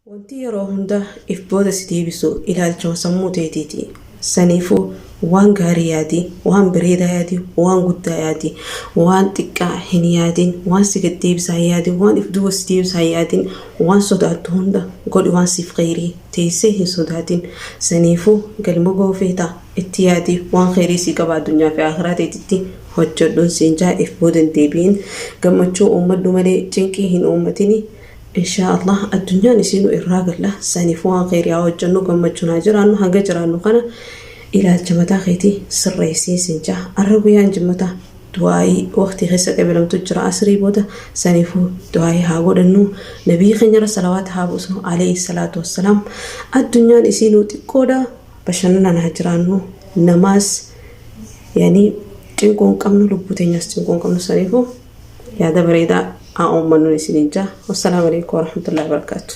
Wanti yeroo hunda if booda si deebisu ilaalchuma sammuu teetiiti. Saniifuu waan gaarii yaadi, waan bareedaa yaadi, waan guddaa yaadi, waan xiqqaa hin yaadin, waan si gad deebisaa hin yaadin, waan if duuba si deebisaa hin yaadin, waan sodaattu hunda godhi waan siif kheyrii teessee hin sodaatin. Saniifuu galma gahuu feetaa itti yaadi waan kheyrii sii qaba addunyaa fi akhiraa teetitti hojjedhuun siin jaa if booda hin deebi'in gammachuu uummadhu malee cinqii hin uummatini. Inshaa Allah addunyaan isiinu irraa galla saniif waan kheyrii haa hojjennu gammachuun haa jiraannu hanga jiraannu kana ilaalcha mataa keetii sirreessii sin jaa arra guyyaan jimmata du'aayii waqtii keessa qabilamtu jira asrii booda saniifuu du'aayii haa godhannu nabii keenyarra salawaata haa buusnu alayhi salaatu wassalaam addunyaan isiinuu xiqqoodha bashannanaan haa jiraannu namaas yani cinquu hin qabnu lubbuu teenyas cinquu hin qabnu saniifuu yaada bareedaa haa uummannuun isiniin jaa wassalaamu alaikum warahmatullahi wabarakaatu.